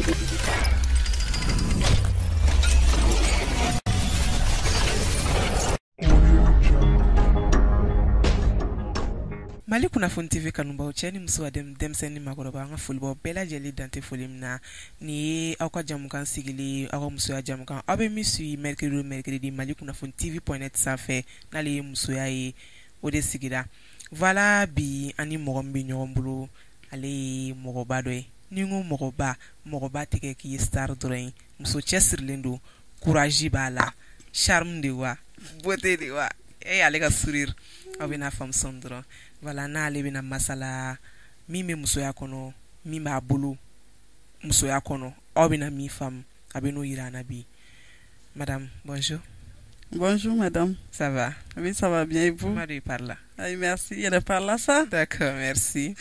Mali kunnafoni TV kanubaw, cɛ ni muso, denmisɛnnin ni maakɔrɔba, an ka foli b'aw bɛɛ lajɛlen, dante foli min na. Nin ye aw ka jamukan sigilen, aw ka musoya jamukan, aw bɛ min suit mercredi o mercredi Mali kunnafoni TV.net sanfɛ, n'ale ye musoya ye, o de sigira. Voilà, bi an ni mɔgɔ min bɛ ɲɔgɔn bolo, ale ye mɔgɔba dɔ ye. Ni n ko mɔgɔba, mɔgɔba tɛ kɛ k'i ye star dɔrɔn ye. Muso cɛsirilen don, courage b'a la, charme de wa, beauté de wa, e ale ka sourire, aw bɛna faamu sɔɔni dɔrɔn. Voilà, n'ale bɛna masala min bɛ musoya kɔnɔ, min b'a bolo musoya kɔnɔ, aw bɛna min faamu, a bɛ n'o yira an na bi. Madame, bonjour. Bonjour madame. Ça va? Oui, ça va bien, et vous? Comment tu parles là? Oui, merci. I yɛrɛ par là ça? D'accord, merci.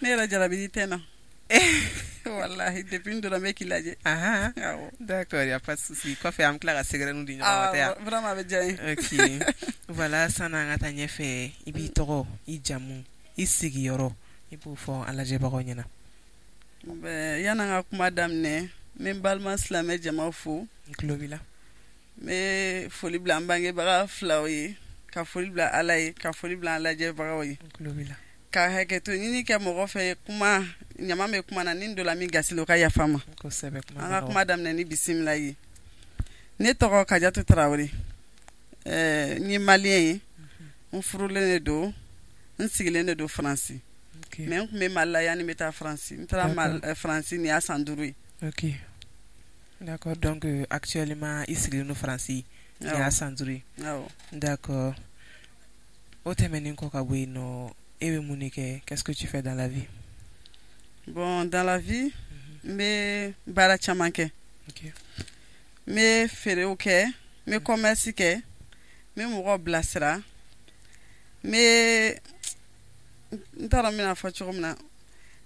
Ne yɛrɛ jarabili tɛ na. Wallahi, depuis n donna, n bɛ k'i lajɛ. Ah, Awɔ. d'accord, y a pas de souci. Kɔfɛ an bɛ tila ka secret di ɲɔgɔn ma, tɛ Ah, vraiment, a bɛ diya n ye. Ok. Voilà, sanni an ka taa ɲɛfɛ, i b'i tɔgɔ, i jamu, i sigiyɔrɔ, i b'o fɔ an lajɛbagaw ɲɛna. Ben, yan'an ka kuma daminɛ, n bɛ n balima silamɛ jama fo. N tulo b'i la. N bɛ foli bila n bangebaga filaw ye, ka foli bila Ala ye, ka foli bila an lajɛbagaw ye. N tulo b'i la. Ka hakɛto ɲini kɛ mɔgɔ fɛ, kuma ɲama bɛ kuma na, ni n donna min gasi la, o ka yafa n ma. Kosɛbɛ, kuma An ka kuma daminɛ ni bisimila ye. Ne tɔgɔ Kajatu Tarawele. N ye malien ye, n furulen de don, n sigilen de don Faransi. Mais n tun bɛ Mali la yanni n bɛ taa Faransi. N taara Faransi, nin y'a san 5 ye. Ok. D'accord, donc actuellement i sigilen don Faransi, nin y'a san 5 ye. Awɔ. D'accord. O tɛmɛnen kɔ ka bɔ yen nɔ, e bɛ mun de kɛ? Qu'est-ce que tu fais dans la vie? Bon, dans la vie, n bɛ baara caman kɛ. N bɛ feerew kɛ, n bɛ commerce kɛ, n bɛ mɔgɔw bilasira, n bɛ, n t'a dɔn n bɛna fɔ cogo min na,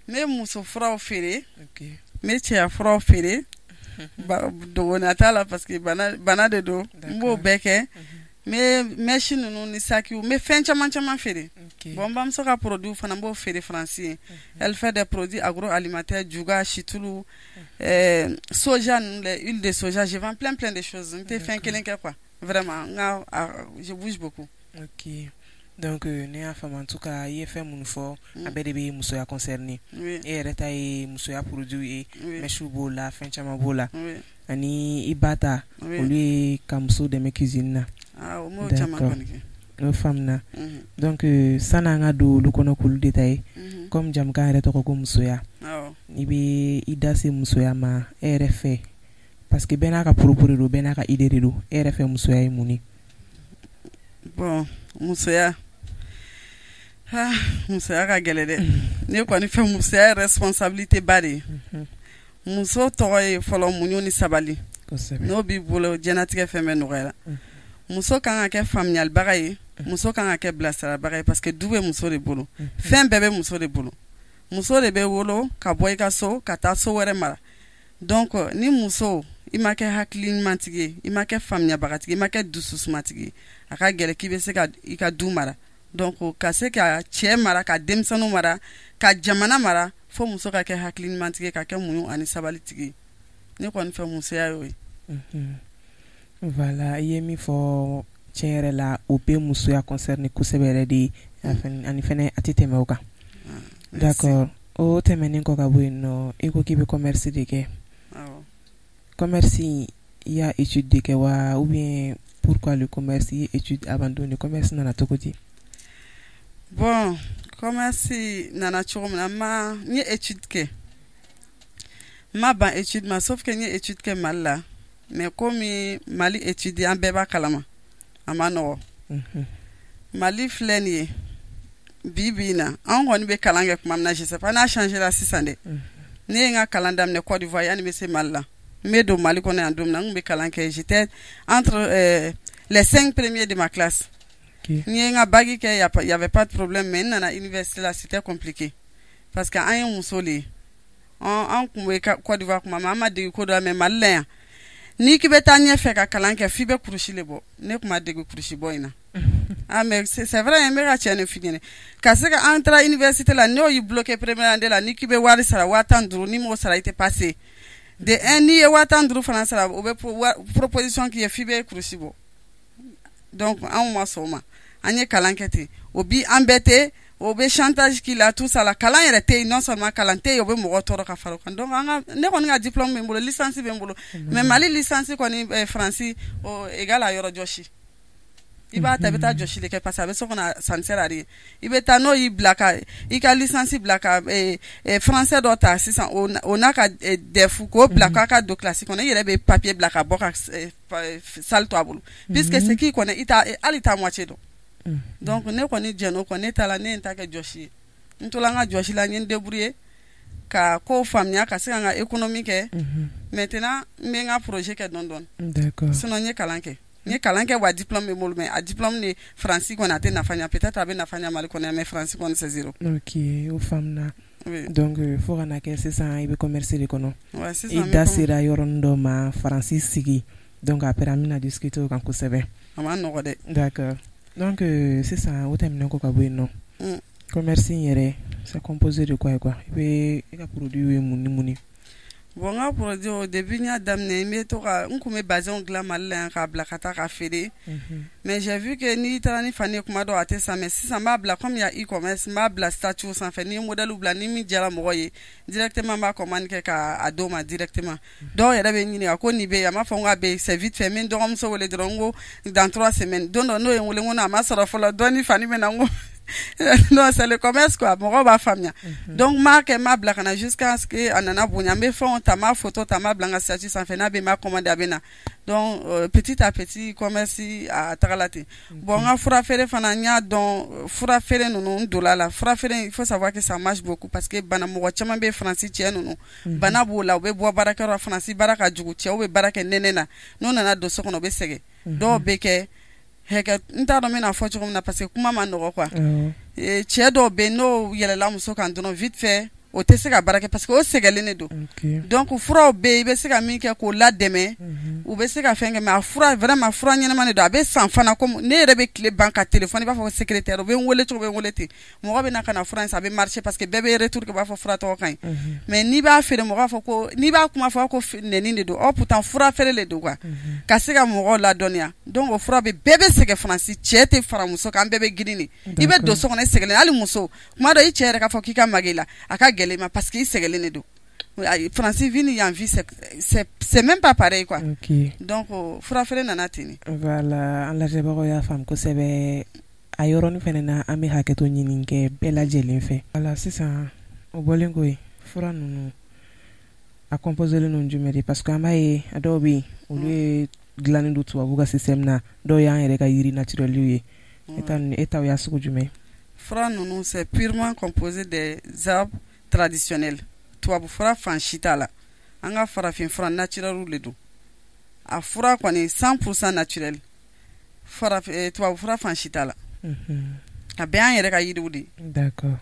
n bɛ muso furaw feere, n bɛ cɛya furaw feere, dogona t'a la parce que bana bana de don, n b'o bɛɛ kɛ. N bɛ mèche ninnu ni sakiw, n bɛ fɛn caman caman feere. Bon, n bamuso ka produit fana, n b'o feere Faransi ye. Elle fait des produits agroalimentaires, juga, situlu, soja ninnu dɛ, huile de soja, je vends plein plein de choses. N tɛ fɛn kelen kɛ quoi. Vraiment, n ka, je bouge beaucoup. Ok. Donc ne y'a faamu, en tout cas i ye fɛn minnu fɔ, a bɛɛ de bɛ musoya concerné. Oui. E yɛrɛ ta ye musoya produit ye, Oui. mèche b'o la, fɛn caman b'o la. Oui. Ani i ba ta, Oui. olu ye ka muso dɛmɛ cuisine na. Ah, o m'o caman kɔni kɛ. O faamuna. Donc sanni an ka don olu kɔnɔ k'olu détailler, comme jamukan yɛrɛ tɔgɔ ko musoya, Awɔ. i bɛ i da se musoya ma e yɛrɛ fɛ, parce que bɛɛ n'a ka propos de don, bɛɛ n'a ka idée de don. E yɛrɛ fɛ, musoya ye mun ye? Bon, musoya. Ah, musoya ka gɛlɛn dɛ. Ne kɔni fɛ, musoya ye responsabilité ba de ye. Muso tɔgɔ ye fɔlɔ muɲu ni sabali. N'o b'i bolo, diɲɛlatigɛ fɛn bɛɛ nɔgɔyara. Muso kan ka kɛ faamuyalibaga ye, muso kan ka kɛ bilasirabaga ye, parce que du bɛ muso de bolo. Fɛn bɛɛ bɛ muso de bolo. Muso de bɛ wolo ka bɔ i ka so ka taa so wɛrɛ mara. Donc ni muso i ma kɛ hakili ɲumantigi ye, i ma kɛ faamuyabagatigi ye, i ma kɛ dususumatigi ye, a ka gɛlɛn k'i bɛ se ka i ka du mara. Donc ka se ka cɛ mara, ka denmisɛnninw mara, ka jamana mara, fo muso ka kɛ hakili ɲumantigi ye, ka kɛ muɲu ani sabalitigi ye. Ne kɔni fɛ, musoya y'o ye. Voilà, i ye min fɔ, tiɲɛ yɛrɛ la, o bɛ musoya concerné kosɛbɛ yɛrɛ de, ani fɛnɛ a tɛ tɛmɛ o kan. D'accord. O tɛmɛnen kɔ ka bɔ yen nɔ, e ko k'i bɛ commerce de kɛ. Awɔ. Commerce, i y'a étude de kɛ wa, ou bien pourquoi le commerce? I ye étude abandonné, commerce nana cogo di? Bon, commerce nana cogo min na, n ma, n ye étude kɛ. N ma ban étude ma, sauf que n ye étude kɛ Mali la. Mais komi Mali étude, an bɛɛ b'a kalama, a ma nɔgɔ. Mali filɛ nin ye bi bi in na, an kɔni bɛ kalan kɛ tuma min na, je sais pas n'a changé la sisan dɛ. Ne ye n ka kalan daminɛ Côte d'Ivoire yanni n bɛ se Mali la. N bɛ don Mali kɔnɔ yan don min na, n tun bɛ kalan kɛ, j'étais entre les cinq premiers de ma classe. N ye n ka bac kɛ, y avait pas de problème, mais n nana université la, c'était compliqué parce que an ye muso de ye. An tun bɛ Côte d'Ivoire tuma min, an ma dege ko dɔ la, mais Mali la yan, n'i k'i bɛ taa ɲɛfɛ ka kalan kɛ, f'i bɛ kurusi de bɔ. Ne tun ma dege kurusi bɔ in na. Ah, mais c'est vrai, n bɛ ka tiɲɛ de f'i ɲɛna. Ka se ka an taara université la, n'o y'i bloqué première année la, n'i k'i bɛ wari sara 15 000, n'i m'o sara, i tɛ passer. De un, n'i ye 15 000 fana sara, o bɛ proposition k'i ye f'i bɛ kurusi bɔ. Donc anw ma sɔn o ma. An ye kalan kɛ ten, o bi an bɛɛ tɛ, o bɛ chantage k'i la, tout ça la. Kalan yɛrɛ tɛ yen. Non seulement kalan tɛ yen, o bɛ mɔgɔ tɔɔrɔ ka fara o kan. Donc an ka, ne kɔni ka diplôme bɛ n bolo, licence bɛ n bolo, mais Mali licence kɔni, Faransi o égal à yɔrɔ jɔsi. I b'a ta, i bɛ taa jɔsi de kɛ, parce que a bɛ so kɔnɔ, ça ne sert à rien. I bɛ taa n'o y'i bila ka i ka licence bila ka français dɔ ta sisan, o n'a ka DEF k'o bila k'a ka don classe kɔnɔ, i yɛrɛ bɛ papier bila ka bɔ ka salle to a bolo, puisque ce qu'il connaît, i t'a hali t'a moitié dɔn. Donc ne kɔni jɛn'o kɔ. Ne taara, ne ye n ta kɛ jɔsi ye. N tola n ka jɔsi la, n ye n débrouiller ka kow faamuya, ka se ka n ka économie kɛ. Maintenant n bɛ n ka projet kɛ dɔɔni dɔɔni. Sinon n ye kalan kɛ, n ye kalan kɛ wa, diplôme bɛ n bolo, mais a diplôme de Faransi kɔni, a tɛ nafa ɲɛ. Peut-être a bɛ nafa ɲɛ Mali kɔnɔ yan, mais Faransi kɔni, c'est zéro. Ok, o faamuna. Donc fo ka na kɛ sisan i bɛ commerce de kɔnɔ. Ouais, sisan. I da sera yɔrɔnin dɔ ma, Faransi sigi. Donc après an bɛna discuter o kan kosɛbɛ. A ma nɔgɔ dɛ. D'accord. Donc sisan o tɛmɛnen kɔ ka bɔ yen nɔ, commerce in yɛrɛ, c'est composé de quoi et quoi? I bɛ i ka produit ye mun ni mun ye? Bon, n ka produit, au début n y'a daminɛ, n bɛ to ka, n kun bɛ bazɛnw dilan Mali la yan k'a bila ka taa ka feere, mais j'ai vu que n'i taara ni fani ye, kuma dɔw a tɛ san. Mais sisan n b'a bila, comme il y a e-commerce, n b'a bila statut sanfɛ. Ni ye modèle bila, ni min diyara mɔgɔ ye directement, n b'a commande kɛ k'a d'o ma directement. Dɔw yɛrɛ bɛ n ɲininka ko nin bɛ yen, a m'a fɔ n k'a bɛ yen, c'est vite fait. N bɛ n dɔgɔmuso wele dɔrɔn, n ko dans 3 semaines. Don dɔ n'o ye n wele, n ko non, a ma sɔrɔ fɔlɔ, dɔɔni fani bɛ na. N ko non, c'est le commerce quoi, mɔgɔw b'a faamuya. Donc n b'a kɛ, n b'a bila ka na jusqu'à ce que a nana bonya. N bɛ fɛnw ta, n b'a photo ta, n b'a bila n ka statut sanfɛ. N'a bɛ, n b'a commander, a bɛ na. Donc petit à petit, commerce a tagala ten. Bon, n ka fura feere fana, n y'a dɔn fura feere ninnu, n donna la. Fura feere, il faut savoir que ça marche beaucoup, parce que bana, mɔgɔ caman bɛ Faransi, cɛ ninnu, bana b'o la, u bɛ bɔ baarakɛyɔrɔ la. Faransi baara ka jugu, cɛw bɛ baara kɛ nɛnɛ na, n'u nana don so kɔnɔ, u bɛ sɛgɛn. Dɔw bɛ kɛ hakɛ, n t'a dɔn n bɛna fɔ cogo min na, parce que kuma ma nɔgɔ quoi. Cɛ dɔw bɛ yen, n'o yɛlɛla muso kan dɔrɔn, vite fait, o tɛ se ka baara kɛ, parce que o sɛgɛnlen de don. Donc furaw bɛ yen, i bɛ se ka min kɛ k'o ladɛmɛ, u bɛ se ka fɛn kɛ. Mais a fura, vraiment fura ɲɛnama de don, a bɛ san fana. Comme ne yɛrɛ bɛ tile ban ka téléphone, i b'a fɔ ko secrétaire, u bɛ n wele cogo, bɛ n wele ten. Mɔgɔ bɛ na ka na fura in san, a bɛ marcher, parce que bɛɛ bɛ retour kɛ, u b'a fɔ fura tɔgɔ ka ɲi. Mais n'i b'a feere, mɔgɔ b'a fɔ ko n'i b'a kuma fɔ ko nɛni de don. Or pourtant fura feere de don quoi, ka se ka mɔgɔw ladɔnniya. Donc o fura bɛ, bɛɛ bɛ sɛgɛn Faransi, cɛ tɛ fara muso kan, an bɛɛ bɛ girin de. I bɛ don so kɔnɔ, i sɛgɛnnen. Hali muso, kuma dɔ i cɛ yɛrɛ k'a fɔ k'i ka magɛ i la, a ka gɛlɛn i ma, parce que i sɛgɛnnen de don. Faransi vie ni yan vie, c'est même pas pareil quoi. Donc fura feere nana ten de. Voilà, an lajɛbagaw y'a faamu kosɛbɛ. A yɔrɔnin fana na, an bɛ hakɛto ɲini kɛ bɛɛ lajɛlen fɛ. Voilà, sisan o bɔlen kɔ yen, fura ninnu a composé len don jumɛn de? Parce que an b'a ye a dɔw bɛ yen, olu ye dilannen don tubabu ka système na, dɔw y'an yɛrɛ ka yiri naturel ye. E taw y'a sugu jumɛn? Fura ninnu, c'est purement composé des arbres traditionnels. Tubabu fura fan si t'a la, an ka farafin fura naturel de don. A fura kɔni, 100% naturel. Farafin, tubabu fura fan si t'a la, a bɛɛ y'an yɛrɛ ka yiriw de ye. D'accord.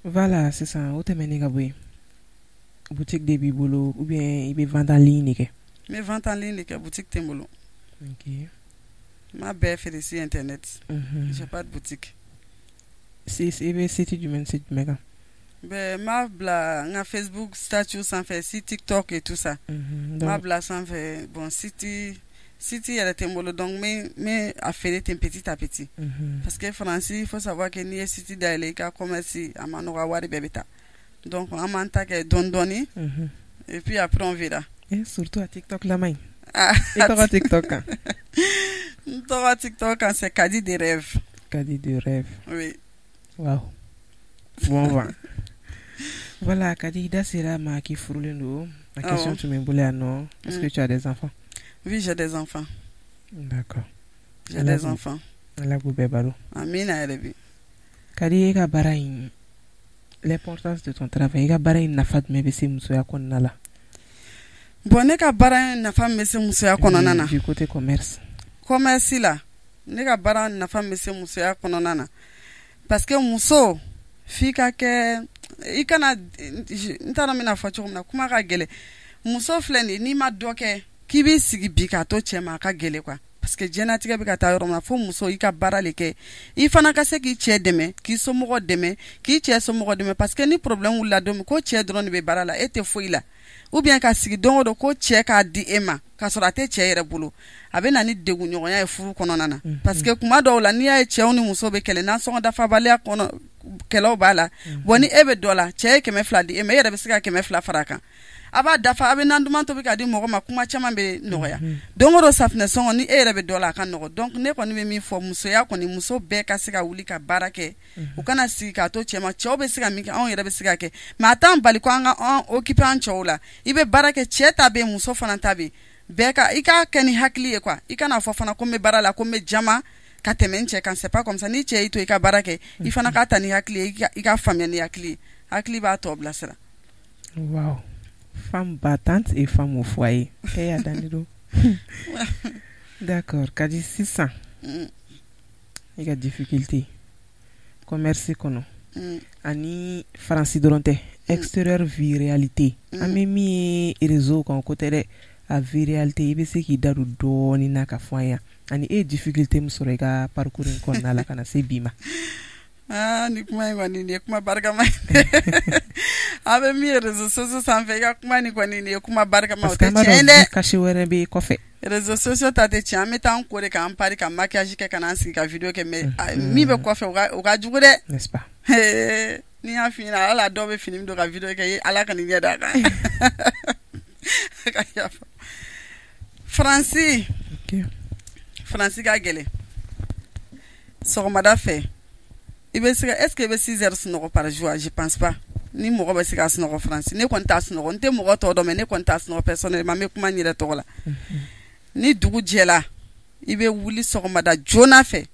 Voilà, sisan o tɛmɛnen ka bɔ yen, boutique de b'i bolo ou bien i bɛ vente en ligne de kɛ? N bɛ vente en ligne de kɛ, boutique tɛ n bolo. N b'a bɛɛ feere sur internet. J'ai pas de boutique. I bɛ site jumɛn ni site jumɛn kan? Ben, n b'a bila n ka Facebook statut sanfɛ, si TikTok et tout ça. N b'a bila sanfɛ. Bon, site yɛrɛ tɛ n bolo, donc n bɛ a feere ten petit à petit. Parce que Faransi, il faut savoir que n'i ye site dayɛlɛ, i ka commerce a ma nɔgɔ, a wari bɛɛ bɛ taa. Donc an b'an ta kɛ dɔɔni dɔɔni, et puis après on verra. Et surtout a TikTok lama in. I tɔgɔ TikTok kan? N tɔgɔ TikTok kan, c'est Kadi de rêve. Kadi de rêve. Oui. Waaw. Bon vent. Voilà, Kadi, i da sera a ma k'i furulen don. La question tun bɛ n bolo yan nɔ. Est-ce que tu as des enfants? Oui, j'ai des enfants. D'accord. J'ai des enfants. Ala k'u bɛɛ balo. Amina yarabi. Kadi, e ka baara in, l'importance de ton travail, i ka baara in nafa jumɛn bɛ se musoya kɔnɔna la? Bon, ne ka baara in nafa min bɛ se musoya kɔnɔna na. Du côté commerce. Commerce la, ne ka baara nafa min bɛ se musoya kɔnɔna na, parce que muso f'i ka kɛ, i kana, n t'a dɔn n bɛna fɔ cogo min na, kuma ka gɛlɛn. Muso filɛ nin ye, n'i ma dɔ kɛ k'i b'i sigi bi k'a to cɛ ma, a ka gɛlɛn quoi. Parce que diɲɛnatigɛ bɛ ka taa yɔrɔ min na, fo muso i ka baara de kɛ, i fana ka se k'i cɛ dɛmɛ, k'i somɔgɔ dɛmɛ, k'i cɛ somɔgɔ dɛmɛ. Parce que ni problème wulila don min, ko cɛ dɔrɔn de bɛ baara la, e tɛ foyi la, ou bien ka sigi don o don ko cɛ k'a di e ma k'a sɔrɔ a tɛ cɛ yɛrɛ bolo, a bɛ na ni degunɲɔgɔnya ye furu kɔnɔna na. Parce que kuma dɔw la, n'i y'a ye cɛw ni muso bɛ kɛlɛ, nasɔngɔ dafabaliya kɔnɔ kɛlɛw b'a la. Bon, ni e bɛ dɔ la, cɛ ye 200 di e ma, e yɛrɛ bɛ se ka 200 fara a kan, a b'a dafa, a bɛ nan duman tobi k'a di mɔgɔ ma, kuma caman bɛ nɔgɔya. Don o don safunɛ sɔngɔ, ni e yɛrɛ bɛ dɔ la, a ka nɔgɔ. Donc ne kɔni bɛ min fɔ, musoya kɔni, muso bɛɛ ka se ka wuli ka baara kɛ, u kana sigi k'a to cɛ ma. Cɛw bɛ se ka min kɛ, anw yɛrɛ bɛ se ka kɛ, mais a t'an bali ko an ka an occuper an cɛw la. I bɛ baara kɛ, cɛ ta bɛ yen, muso fana ta bɛ yen, bɛɛ ka i k'a kɛ ni hakili ye quoi. I kana fɔ fana ko n bɛ baara la, ko n bɛ jama ka tɛmɛ n cɛ kan, c'est pas comme ça. Ni cɛ y'i to i ka baara kɛ, i fana k'a ta ni hakili ye, i ka faamuya ni hakili ye, hakili b'a tɔ bilasira. Wow, femme battante et femme au foyer. E y'a dan de don. D'accord, Kadi, sisan i ka difficulté commerce kɔnɔ ani Faransi dɔrɔn tɛ, extérieur vie réalité, an bɛ min ye réseau kan, ko tɛ dɛ, a vie réalité, i bɛ se k'i da don dɔɔnin na ka fɔ an ye, ani e ye difficulté min sɔrɔ i ka parcours in kɔnɔna la ka na se bi ma? Aa, ni kuma in kɔni, nin ye kuma barikama ye. A bɛ min ye réseaux sociaux sanfɛ, i ka kuma nin kɔni, nin ye kuma barikama, o tɛ tiɲɛ ye dɛ. Kasi wɛrɛ bɛ kɔfɛ. Réseaux sociaux ta tɛ tiɲɛ. An bɛ taa an ko de k'an pari ka maquillage kɛ ka n'an sigi ka vidéo kɛ, mais min bɛ kɔfɛ, o ka jugu dɛ. N'est-ce pas? N'i y'a f'i ɲɛna, hali a dɔw bɛ fini min don ka vidéo kɛ, Ala ka nin ɲɛ d'a kan. Ka yafa. Faransi, Faransi ka gɛlɛn. Sɔgɔmada fɛ, i bɛ se ka, est ce que i bɛ 6 heures sunɔgɔ par jour? Je pense pas. Ni mɔgɔ bɛ se ka sunɔgɔ Faransi, ne kɔni t'a sunɔgɔ. N tɛ mɔgɔ tɔw dɔn, mais ne kɔni t'a sunɔgɔ personnellement, n bɛ kuma n yɛrɛ tɔgɔ la. Ni dugu jɛla, i bɛ wuli sɔgɔmada joona fɛ,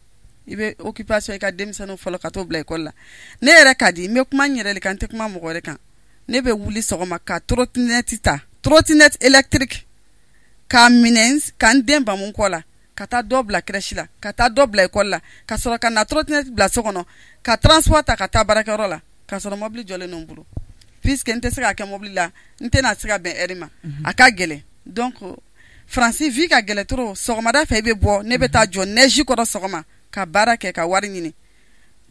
i bɛ occupation, i ka denmisɛnninw fɔlɔ ka t'o bila école la. Ne yɛrɛ ka di, n bɛ kuma n yɛrɛ de kan, n tɛ kuma mɔgɔ wɛrɛ kan. Ne bɛ wuli sɔgɔma ka trottinette ta, trottinette électrique, k'a minɛ ka n den bamu kɔ la, ka taa dɔ bila crèche la, ka taa dɔ bila école la, ka sɔrɔ ka na trottinette bila so kɔnɔ, ka transport ta ka taa baarakɛyɔrɔ la, ka sɔrɔ mobili jɔlen don n bolo, puisque n tɛ se k'a kɛ mobili la, n tɛna se ka bɛn heure ma, a ka gɛlɛn. Donc Faransi vie ka gɛlɛn trop. Sɔgɔmada fɛ, i bɛ bɔ, ne bɛ taa jɔ neige kɔrɔ sɔgɔma ka baara kɛ ka wari ɲini.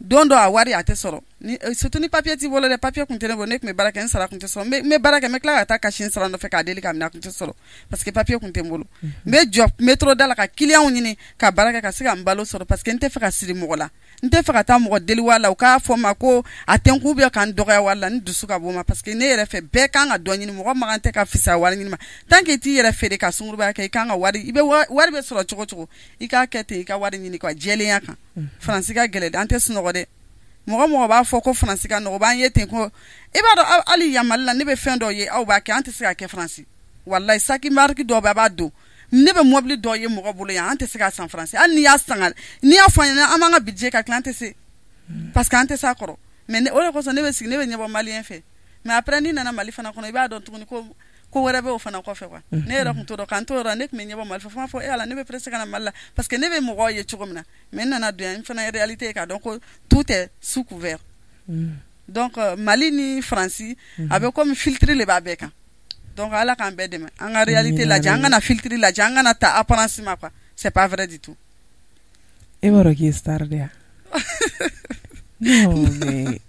Don dɔ a wari a tɛ sɔrɔ, ni surtout ni papier t'i bolo dɛ. Papier kun tɛ ne bolo, ne tun bɛ baara kɛ, n sara kun tɛ sɔrɔ. N bɛ baara kɛ, n bɛ tila ka taa kasi n sara nɔfɛ k'a deli k'a minɛ, a kun tɛ sɔrɔ parce que papier kun tɛ n bolo. N bɛ jɔ métro da la ka client ɲini ka baara kɛ ka se ka n balo sɔrɔ, parce que n tɛ fɛ ka siri mɔgɔ la, n tɛ fɛ ka taa mɔgɔ deli wari la, u k'a fɔ n ma ko a tɛ n kun, ou bien ka n dɔgɔya wari la. N dusu ka bon ma, parce que ne yɛrɛ fɛ, bɛɛ kan ka dɔ ɲini, mɔgɔ man kan tɛ ka fisaya wari ɲini ma. Tant que i t'i yɛrɛ feere ka sungurubaya kɛ, i kan ka wari, i bɛ wari bɛ sɔrɔ cogo cogo, i k'a kɛ ten, i ka wari ɲini quoi, jɛlenya kan. Faransi ka gɛlɛn, an tɛ sunɔgɔ dɛ. Mɔgɔ mɔgɔ b'a fɔ ko Faransi ka nɔgɔ, b'an ye ten ko i b'a dɔn, hali yan Mali la, ne bɛ fɛn dɔ ye aw b'a kɛ, an tɛ se ka kɛ Faransi. Walayi, saki marque dɔw bɛ, a b'a don. Ne bɛ mobili dɔw ye mɔgɔ bolo yan, an tɛ se k'a san Faransi. Hali n'i y'a san, n'i y'a fɔ an ɲɛna, an b'an ka budget calculer, an tɛ se, parce que an tɛ s'a kɔrɔ. Mais o de kosɔn ne bɛ sigi, ne bɛ ɲɛbɔ malien fɛ. Mais après, n'i nana Mali fana kɔnɔ, i b'a dɔn tuguni ko ko wɛrɛ bɛ o fana kɔfɛ quoi. Ne yɛrɛ tun t'o dɔn. K'an to yɔrɔ, ne tun bɛ ɲɛbɔ Mali fɛ, fo n b'a fɔ e Ala, ne bɛ pressé ka na Mali la, parce que ne bɛ mɔgɔw ye cogo min na. Mais n nana don yan, n fana ye réalité ye k'a dɔn ko tout est sous couvert. Donc Mali ni Faransi, a bɛ comme filtre de b'a bɛɛ kan. Donc Ala k'an bɛɛ dɛmɛ, an ka réalité lajɛ, an kana filtre lajɛ, an kana ta apparence ma quoi, c'est pas vrai du tout. E b'a dɔn k'i ye star de ya? Non, mais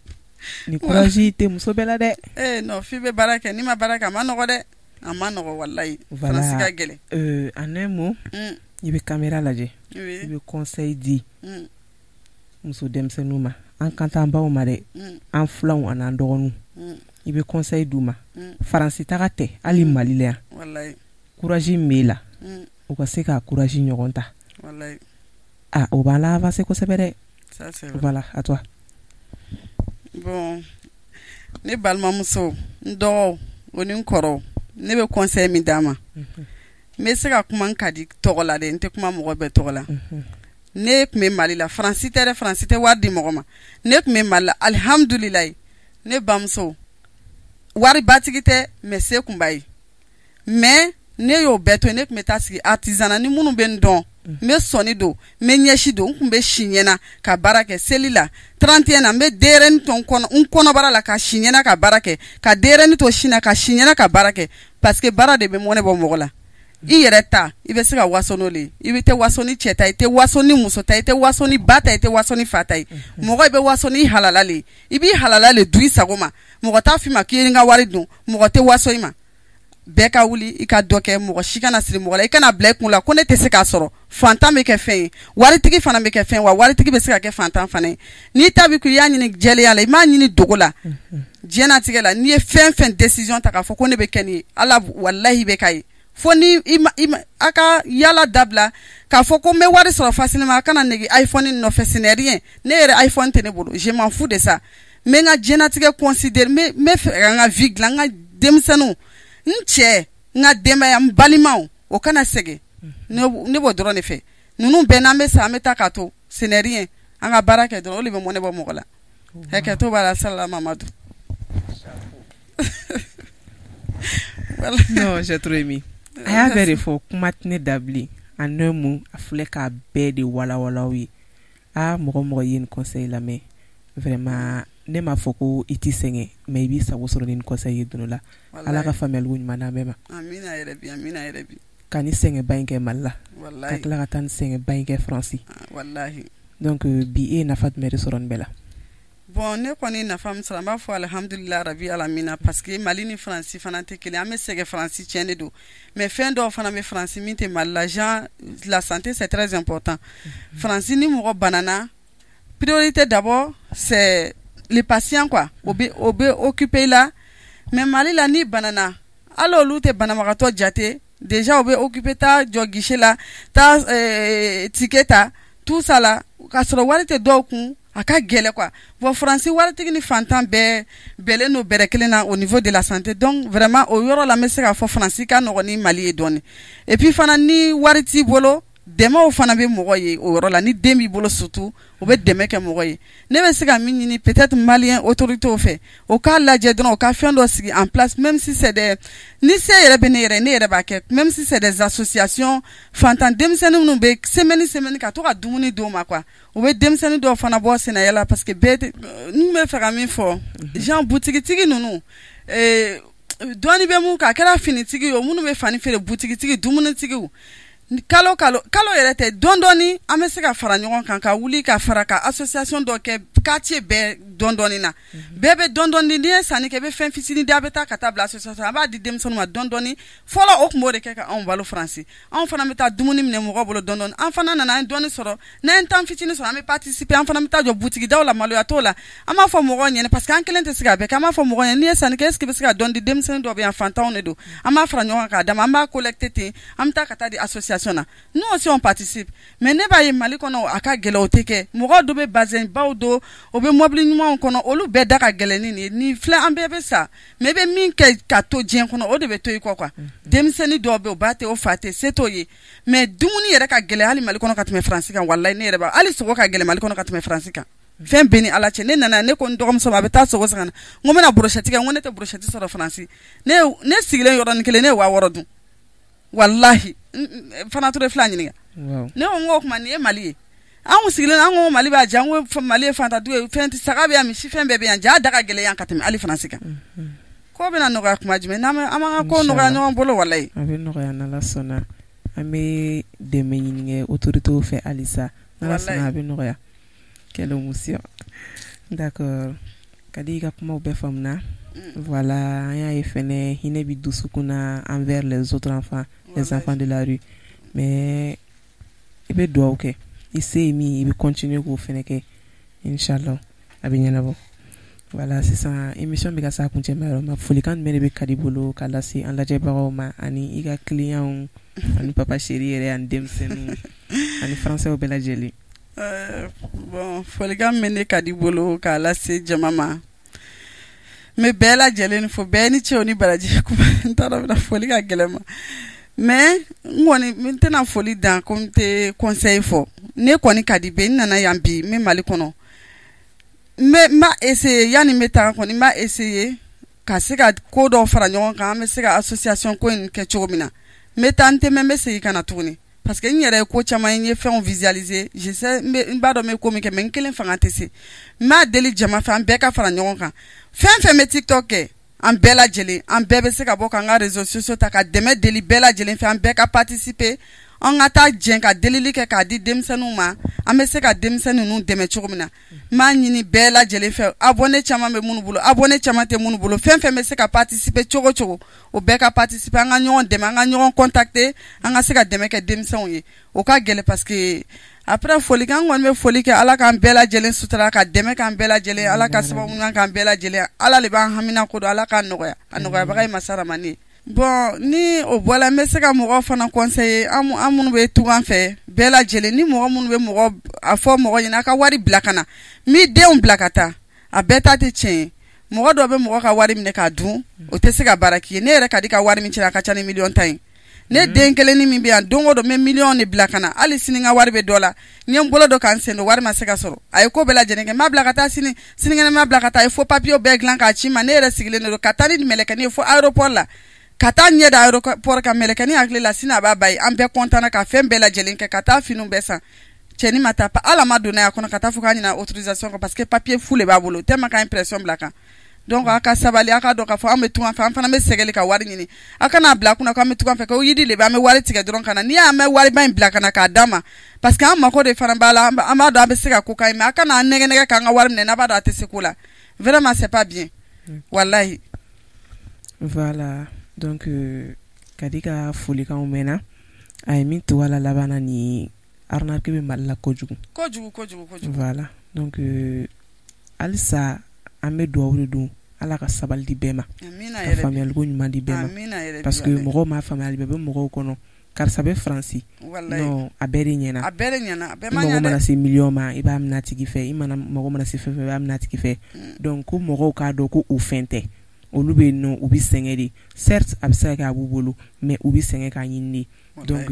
ni courage tɛ muso bɛɛ la dɛ. Eh non, f'i bɛ baara kɛ, n'i ma baara kɛ, a ma nɔgɔ dɛ, a ma nɔgɔ walayi. Faransi ka gɛlɛn. En un mot, i bɛ caméra lajɛ, i bɛ conseil di muso denmisɛnninw ma, an kan t'an baw ma dɛ, an filanw ani an dɔgɔninw, i bɛ conseil d'u ma. Faransi taga tɛ, hali Mali la yan, courage min b'e la, u ka se ka courage ɲɔgɔn ta. Ah, o b'an la avancer kosɛbɛ dɛ. Ça c'est vrai. Voilà, à toi. Bon, ne balimamuso, n dɔgɔw o ni n kɔrɔw, ne bɛ conseil min d'a ma, n bɛ se ka kuma n ka di tɔgɔ la dɛ, n tɛ kuma mɔgɔ bɛɛ tɔgɔ la. Ne tun bɛ Mali la, Faransi tɛ dɛ, Faransi tɛ wari di mɔgɔ ma. Ne tun bɛ Mali la, alihamudulilayi, ne bamuso waribatigi tɛ, mais se tun b'a ye. Mais ne y'o bɛɛ to yen, ne tun bɛ taa sigi artisanat ni minnu bɛ n dɔn, n bɛ sɔni don, n bɛ ɲɛsi don, n tun bɛ si ɲɛna ka baara kɛ seli la 31 na, n bɛ denyɛrɛnin to n kɔnɔ, n kɔnɔbara la ka si ɲɛna ka baara kɛ, ka denyɛrɛnin to sin na ka si ɲɛna ka baara kɛ, parce que baara de bɛ mɔnɛ bɔ mɔgɔ la. I yɛrɛ ta, i bɛ se ka waso n'o le ye. I bɛ tɛ waso ni cɛ ta, i tɛ waso ni muso ta, i tɛ waso ni ba ta, i tɛ waso ni fa ta ye. Mɔgɔ, i bɛ waso ni halala le ye. I b'i halala le dun i sago ma. Mɔgɔ t'a f'i ma k'i ye n ka wari dun. Mɔgɔ tɛ waso i ma. Bɛɛ ka wuli i ka dɔ kɛ. Mɔgɔ si kana siri mɔgɔ la. I kana bila i kun la ko ne tɛ se k'a sɔrɔ. Fantan bɛ kɛ fɛn ye, waritigi fana bɛ kɛ fɛn, wa waritigi bɛ se ka kɛ fantan fana ye. N'i ta bɛ ko i y'a ɲini jɛlenya la, i m'a ɲini dogo la. Diɲɛnatigɛ la, n'i ye fɛn fɛn décision ta k'a fɔ ko ne bɛ kɛ nin ye, Ala, walahi, bɛ k'a ye. Fo ni i ma, i ma a ka yala dabila k'a fɔ ko n bɛ wari sɔrɔ facilement. A kana nege iPhone nɔfɛ, ce n'est rien. Ne yɛrɛ, iPhone tɛ ne bolo, je m'en fous de ça. N bɛ n ka diɲɛnatigɛ considérer, n bɛ fɛ ka n ka vie dilan, n ka denmisɛnninw, n cɛ, n ka denbaya, n balimaw, o kana sɛgɛn. Ne b'o dɔrɔn de fɛ. Ninnu bɛɛ n'an bɛ sa, an bɛ taa k'a to, ce n'est rien. An ka baara kɛ dɔrɔn, o de bɛ mɔnɛ bɔ mɔgɔ la. Hakɛto b'a la. Salala Mamadu. Non, j'ai trop aimé. A y'a bɛɛ de fɔ, kuma tɛ ne da bilen. En un mot, a filɛ k'a bɛɛ de walawala aw ye. Aa, mɔgɔ mɔgɔ ye nin conseil lamɛn, vraiment, ne m'a fɔ ko i t'i sɛgɛn, mais i b'i sago sɔrɔ ni nin conseil ye don dɔ la. Ala ka faamuyali ɲuman d'an bɛɛ ma. Amina yɛrɛ bi, amina yɛrɛ bi. Ka ni sɛgɛnba in kɛ Mali la, ka tila ka taa ni sɛgɛnba in kɛ Faransi. Wallahi. Donc bi, e ye nafa jumɛn de sɔrɔ nin bɛɛ la? Bon, ne kɔni nafa min sɔrɔ, an b'a fɔ alihamudulila rabi alamina, parce que Mali ni Faransi fana tɛ kelen. An bɛ sɛgɛn Faransi, tiɲɛ de don, mais fɛn dɔw fana bɛ Faransi min tɛ Mali la, genre la santé, c'est très important. Faransi, ni mɔgɔ banana, priorité d'abord, c'est le patient quoi, o bɛ occuper la. Mais Mali la, ni banana, hali olu tɛ banabagatɔ jate. Déjà, o bɛ occuper, taa jɔ guichet la, taa ticket ta, tout ça la, k'a sɔrɔ wari tɛ dɔw kun, a ka gɛlɛ quoi. Bon, Faransi, waritigi ni fantan bɛɛ bɛlen don bɛrɛ kelen na au niveau de la santé. Donc vraiment, o yɔrɔ la, n bɛ se k'a fɔ Faransi ka nɔgɔn ni Mali ye dɔɔni. Et puis fana, ni wari t'i bolo, dɛmɛw fana bɛ mɔgɔ ye o yɔrɔ la. Ni den b'i bolo surtout, o bɛ dɛmɛ kɛ mɔgɔ ye. Ne bɛ se ka min ɲini peut-être malien autorités fɛ, o k'a lajɛ dɔrɔn, o ka fɛn dɔ sigi en place, même si c'est des, ni se yɛrɛ bɛ ne yɛrɛ, ne yɛrɛ b'a kɛ, même si c'est des associations, fantan denmisɛnnin minnu bɛ semaine semaine ka to ka dumuni d'u ma quoi. U bɛ denmisɛnnin dɔw fana bɔ sɛnɛya la, parce que bɛɛ tɛ. N bɛ fɛ ka min fɔ, genre butigitigi ninnu, dɔɔni bɛ mun kan, a kɛra finitigi ye o, minnu bɛ fani feere, butigitigi, dumunitigiw, kalo kalo, kalo yɛrɛ tɛ, dɔɔni dɔɔni, an bɛ se ka fara ɲɔgɔn kan ka wuli ka fara ka association dɔ kɛ quartier bɛɛ. Dɔɔni dɔɔni na, bɛɛ bɛ dɔɔni dɔɔni. N'i ye sanni kɛ, i bɛ fɛn fitinin di, a bɛ taa ka taa bila association, a b'a di denmisɛnninw ma dɔɔni dɔɔni. Fɔlɔ, o tun b'o de kɛ ka anw balo Faransi. Anw fana bɛ taa dumuni minɛ mɔgɔw bolo dɔɔni dɔɔni. An fana nana, an ye dɔɔni sɔrɔ, n'an ye temps fitinin sɔrɔ, an bɛ participer, an fana bɛ taa jɔ butigidaw la. Maloya t'o la. An b'a fɔ mɔgɔw ɲɛna, parce que an kelen tɛ se k'a bɛɛ kɛ. An b'a fɔ mɔgɔw ɲɛna, n'i ye sanni kɛ, est ce que i bɛ se ka dɔɔni di? Denmisɛnnin dɔw bɛ yan, fantanw de don, an b'a fara ɲɔgɔn kan k'a d'a ma, an b'a collecter ten, an bɛ taa ka taa di association na. Nous aussi, on participe. Mais ne b'a ye Mali kɔnɔ, a ka gɛlɛn, o tɛ kɛ. Mɔgɔw dɔ bɛ bazin baw don, o bɛ mobili ɲumanw kɔnɔ, olu bɛɛ da ka gɛlɛn ni nin ye. Nin filɛ, an bɛɛ bɛ sa, mais i bɛ min kɛ ka to diɲɛ kɔnɔ, o de bɛ to i kɔ quoi. Denmisɛnnin dɔw bɛ yen, o ba tɛ, o fa tɛ, se t'o ye, mais dumuni yɛrɛ ka gɛlɛn hali Mali kɔnɔ ka tɛmɛ Faransi kan. Walayi, ne yɛrɛ b'a, hali sogo ka gɛlɛn Mali kɔnɔ ka tɛmɛ Faransi kan. Fɛn bɛɛ ni Ala cɛ. Ne nana, ne ko n dɔgɔmuso ma, a bɛ taa sogo san ka na, n ko n bɛna brochette kɛ, n ko ne tɛ brochette sɔrɔ Faransi. Ne sigilen yɔrɔnin kelen, ne ye 6000 dun. Walahi, Fana Ture fila ɲininka. Ne ko n ko o tuma nin ye Mali ye? Anw sigilen, an ko Mali b'a diya, an ko Mali ye fantandugu ye, fɛn tɛ, saga bɛ yan, misi, fɛn bɛɛ bɛ yan, ja da ka gɛlɛn yan ka tɛmɛ hali Faransi kan. Ko bɛna nɔgɔya kuma jumɛn? N'an bɛ an b'an ka ko nɔgɔya ɲɔgɔn bolo, walayi. A bɛ nɔgɔya n'Ala sɔnna. An bɛ dɛmɛ ɲini kɛ autorités fɛ halisa. N'Ala sɔnna, a bɛ nɔgɔya. Quelle émotion. D'accord. Ka di, i ka kumaw bɛɛ faamuna. Voilà, an y'a ye fɛnɛ, hinɛ bi dusukun na envers les autres enfants, les enfants de la rue. Mais i bɛ dugawu kɛ, i se ye min ye, i bɛ continuer k'o fɛnɛ kɛ. Inchallah, a bɛ ɲɛnabɔ. Voilà, sisan émission bɛ ka s'a kuncɛma yɔrɔ ma. Folikan jumɛn de bɛ Kadi bolo k'a lase an lajɛbagaw ma, ani i ka clients, ani papa chéri yɛrɛ, ani denmisɛnninw, ani français bɛɛ lajɛlen? Bon, folikan min bɛ ne Kadi bolo k'a lase jama ma, n bɛ bɛɛ lajɛlen fo, bɛɛ ni ce ni baraji. Kuma n t'a dɔn bɛna foli ka gɛlɛn ma, mais n kɔni n tɛna foli dan ko n tɛ conseil fɔ. Ne kɔni Kadi bɛ, n nana yan bi, n bɛ Mali kɔnɔ, n bɛ n b'a essayer, yanni n bɛ taga kɔni, n b'a essayer ka se ka ko dɔw fara ɲɔgɔn kan, an bɛ se ka association ko in kɛ cogo min na. N bɛ taa, n tɛ mɛn, n bɛ segin ka na tuguni, parce que n yɛrɛ ye ko caman ye, n ye fɛnw visualiser, je sais, n bɛ n b'a dɔn n bɛ ko min kɛ, mais n kelen fanga tɛ se. N b'a deli jama fɛ, an bɛɛ ka fara ɲɔgɔn kan. Fɛn fɛn bɛ TikTok kɛ. An bɛɛ lajɛlen, an bɛɛ bɛ se ka bɔ k'an ka réseaux sociaux ta ka dɛmɛ deli bɛɛ lajɛlen fɛ, an bɛɛ ka participer, an ka taa jɛn ka delili kɛ k'a di denmisɛnninw ma, an bɛ se ka denmisɛnnin ninnu dɛmɛ cogo min na. N b'a ɲini bɛɛ lajɛlen fɛ, abonné caman bɛ minnu bolo, abonné caman tɛ minnu bolo, fɛn fɛn bɛ se ka participer cogo cogo, o bɛɛ ka participer. An ka ɲɔgɔn dɛmɛ, an ka ɲɔgɔn contacter, an ka se ka dɛmɛ kɛ denmisɛnw ye. O ka gɛlɛn parce que après folikan kɔni bɛ foli kɛ, Ala k'an bɛɛ lajɛlen sutura, ka dɛmɛ k'an bɛɛ lajɛlen, Ala ka sababu ɲuman k'an bɛɛ lajɛlen. Ala de b'an hamina ko dɔn, Ala k'a nɔgɔya, a nɔgɔyabaga ye masa ramani ye. Bon, ni o bɔla, n bɛ se ka mɔgɔw fana conseiller, an minnu bɛ tunga fɛ bɛɛ lajɛlen, ni mɔgɔ minnu bɛ mɔgɔ a fɔ mɔgɔ ɲɛna a ka wari bila ka na, n b'i denw bila ka taa, a bɛɛ ta tɛ tiɲɛ ye. Mɔgɔ dɔ bɛ mɔgɔ ka wari minɛ k'a dun, o tɛ se ka baara k'i ye. Ne yɛrɛ ka di ka wari min ci, a ka ca ni miliyɔn 10 ye. Ne den kelen min bɛ yan, don o don n bɛ miliyɔn de bila ka na. Hali sini n ka wari bɛ dɔ la, n ye n bolo dɔ k'an sen don, wari ma se ka sɔrɔ. A ye ko bɛɛ lajɛlen kɛ, n m'a bila ka taa sini, sinikɛnɛ n m'a bila ka taa, a ye faux papier bɛɛ dilan k'a ci n ma. Ne yɛrɛ sigilen de don ka taa ni mɛlɛkɛnin ye fo aéroport la, ka taa ɲɛ da aéroport kan. Mɛlɛkɛnin hakili la sini a b'a ba ye. An bɛɛ content na ka fɛn bɛɛ lajɛlen kɛ, ka taa finiw bɛɛ san. Cɛnin ma taa, hali a ma don n'a ye a kɔnɔ ka taa fɔ k'a ɲina autorisation kɔ, parce que papier fu de b'a bolo, tellement k'an ye pression bila kan. Donc a ka sabali, a ka dɔn k'a fɔ an bɛ tunga fɛ, an fana bɛ sɛgɛli ka wari ɲini. A kana bila kunna k'an bɛ tunga fɛ, ko yiri de bɛ, an bɛ wari tigɛ dɔrɔn ka na. N'i y'an bɛ wariba in bila ka na k'a d'a ma, parce que an mako de fana b'a la, an b'a dɔn an bɛ se ka ko k'a ye, mais a kana an nɛgɛ nɛgɛ k'an ka wari minɛ n'a b'a dɔn a tɛ se ko la. Vraiment, c'est pas bien, walahi. Voilà, donc Kadi ka folikanw mɛnna, a ye min to a la laban na, ni arnaque bɛ Mali la kojugu. Kojugu, kojugu, kojugu. Voilà, donc halisa an bɛ dugawu de don, Ala ka sabali di bɛɛ ma, ka faamuyaliko ɲuman di bɛɛ ma, parce que mɔgɔw m'a faamuya, bɛɛ bɛ mɔgɔw kɔnɔ karisa bɛ Faransi, non, a bɛɛ de ɲɛna. A bɛɛ de ɲɛna, a bɛɛ ma ɲɛ dɛ. Mana se miliyɔn ma, i b'a minɛ a tigi fɛ, i mana mago mana se fɛn fɛn, i b'a minɛ a tigi fɛ. Donc ko mɔgɔw k'a dɔn ko o fɛn tɛ, olu bɛ yen nɔ, u bɛ sɛgɛn de. Certes, a bɛ se ka kɛ a b'u bolo, mais u bɛ sɛgɛn k'a ɲini de. Donc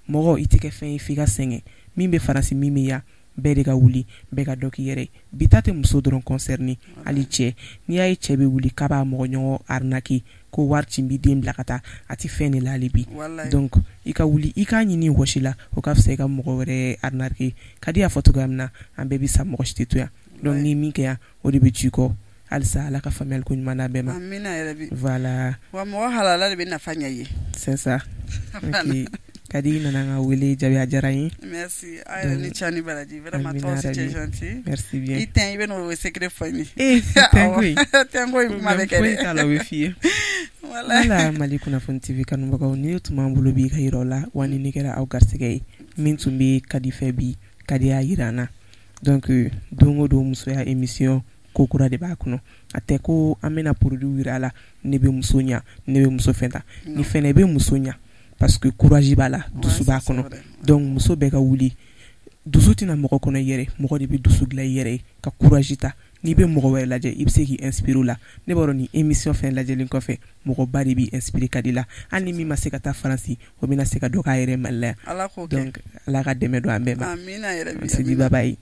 mɔgɔ i tɛ kɛ fɛn ye f'i ka sɛgɛn. Min bɛ Faransi, min bɛ yan, bɛɛ de ka wuli, bɛɛ ka dɔ k'i yɛrɛ ye. Bi ta tɛ muso dɔrɔn concerné, hali cɛ. N'i y'a ye cɛ bɛ wuli k'a b'a mɔgɔ ɲɔgɔn arnaquer ko wari ci, n b'i den bila ka taa, a tɛ fɛn de la hali bi. Donc i ka wuli, i k'a ɲini wɔsi la, o ka fisa i ka mɔgɔ wɛrɛ arnaquer. Kadi y'a fɔ cogoya min na, an bɛɛ bɛ sa, mɔgɔ si tɛ to yan. Donc ni min kɛ yan, o de bɛ to i kɔ. Halisa Ala ka faamuyali ko ɲuman d'an bɛɛ ma. Amina yarabi. Voilà. Wa mɔgɔ halala de bɛ nafa ɲɛ i ye. C'est ça. Ok, Kadi nana n ka wele jaabi, a diyara n ye. Merci, a yɛrɛ ni ce ni baraji, vraiment, toi aussi tu es gentil. Merci bien. I tɛn, i bɛ n'o secret fɔ n ye. Eh, tɛn ko in. Tɛn ko in kuma bɛ kɛ dɛ. Foyi t'a la, o bɛ f'i ye. Voilà, Mali kunnafoni TV kanubagaw, ni tun b'an bolo bi ka yira aw la wa ni ne kɛra aw garisɛgɛ ye, min tun bɛ Kadi fɛ bi, Kadi y'a yira an na. Donc don o don musoya émission, ko kura de b'a kɔnɔ. A tɛ ko an bɛna produit yira a la, ne bɛ muso ɲa, ne bɛ muso fɛn ta, ni fɛnɛ bɛ muso ɲa, parce que courage b'a la, dusu b'a kɔnɔ. Donc muso bɛɛ ka wuli, dusu tɛna mɔgɔ kɔnɔ i yɛrɛ, mɔgɔ de bɛ dusu dilan i yɛrɛ ye ka courage ta. N'i bɛ mɔgɔ wɛrɛ lajɛ, i bɛ se k'i inspirer o la. Ne b'a dɔn nin émission fɛn lajɛlen kɔfɛ, mɔgɔba de b'i inspirer Kadi la. Hali ni min ma se ka taa Faransi, o bɛna se ka dɔ k'a yɛrɛ Mali la yan. Ala k'o kɛ. Donc Ala ka dɛmɛ don an bɛɛ ma. Amina yarabi. On se dit bye bye.